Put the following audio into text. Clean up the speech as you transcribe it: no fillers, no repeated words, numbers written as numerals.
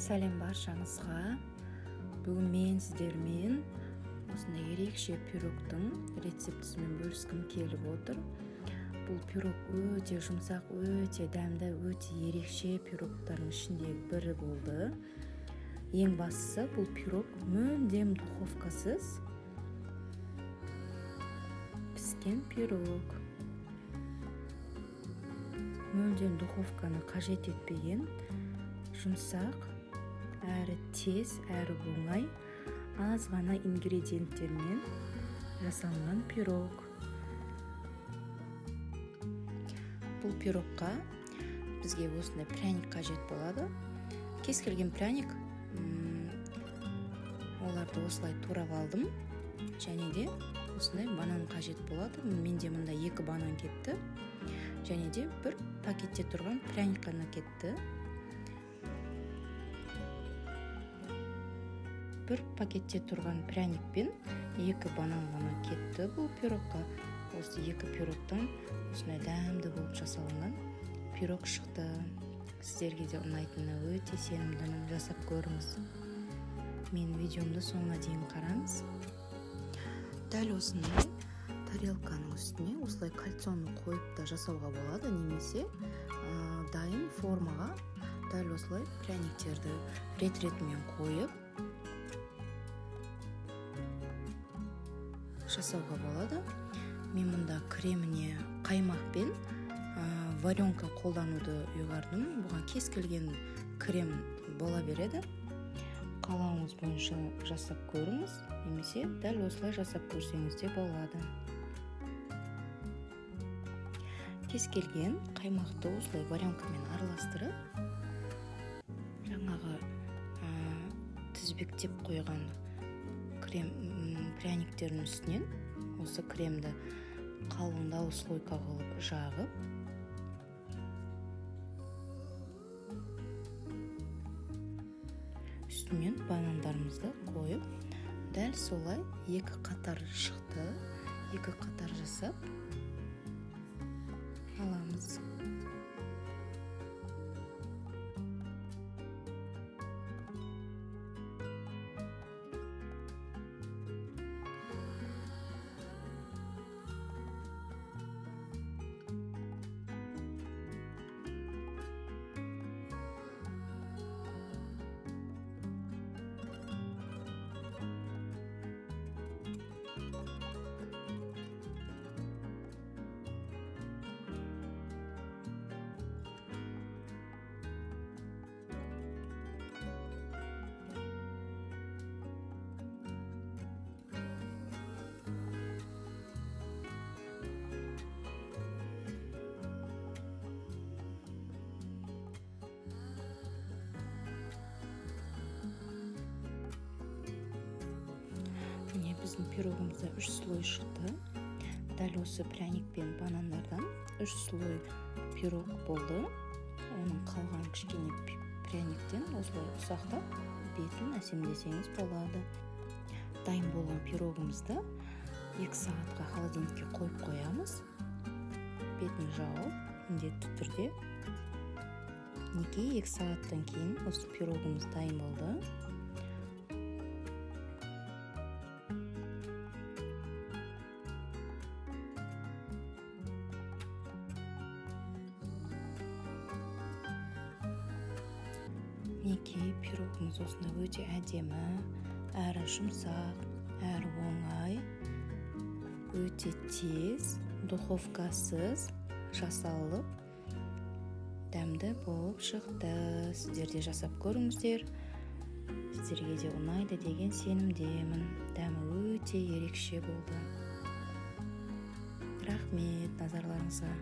Сәлем баршаңызға. Бүгін мен сіздермен осындай ерекше пирогтың рецептісімен бөліскім келіп отыр. Бұл пирог өте жұмсақ, өте дәмді, өте ерекше пирогтардың ішіндегі бірі болды. Ең бастысы, бұл пирог мүлдем духовкасыз піскен пирог. Мүлдем духовканы қажет етпеген, жұмсақ, әрі тез, әрі оңай, аз ғана ингредиенттермен жасалынған пирог. Бұл пирогқа бізге осындай пряник қажет болады. Кез келген пряник, оларды осылай турап алдым. Және де осындай банан қажет болады. Менде мында 2 банан кетті. Және де бір пакетте тұрған пряник қана кетті. Бір пакетте тұрған пряникпен 2 банан ғана кетті бұл пирогқа. Осы 2 пирогтан осындай дәмді болып жасалынған пирог шықты. Сіздерге де ұнайтынына өте сенімдімін. Жасап көріңіз. Менің видеомды соңына дейін қараңыз. Дәл осындай тарелканың үстіне осылай кальцонны қойып та жасауға болады, немесе дайын формаға дәл осылай пряниктерді рет-ретімен қойып жасауға болады. Мен мұнда креміне қаймақ пен варенка қолдануды ұйғардым. Бұған кез келген крем бола береді. Қалауыңыз бойынша жасап көріңіз, немесе дәл осылай жасап көрсеңіз де болады. Кез келген қаймақты осылай варенкамен араластырып, жаңағы тізбектеп қойған крем, пряниктердің үстінен осы кремді қалыңдау слойка қылып жағып, үстінен банандарымызды қойып, дәл солай 2 қатар шықты, 2 қатар жасап аламыз. Міне, біздің пирогымызда 3 слой шықты. Дәл осы пряник пен банандардан 3 слой пирог болды. Оның қалған кішкене пряниктен осылай ұсақтап бетін әсемдесеңіз болады. Дайын болған пирогымызды 2 сағатқа холодильникке қойып қоямыз. Бетін жауып, міндетті түрде. Мінекей, 2 сағаттан кейін осы пирогымыз дайын болды. Мінекей, пирогымыз осындай өте әдемі, әрі жұмсақ, әрі оңай, өте тез, духовкасыз жасалып, дәмді болып шықты. Сіздер де жасап көріңіздер, сіздерге де ұнайды деген сенімдемін. Дәмі өте ерекше болды. Рахмет назарларыңызға.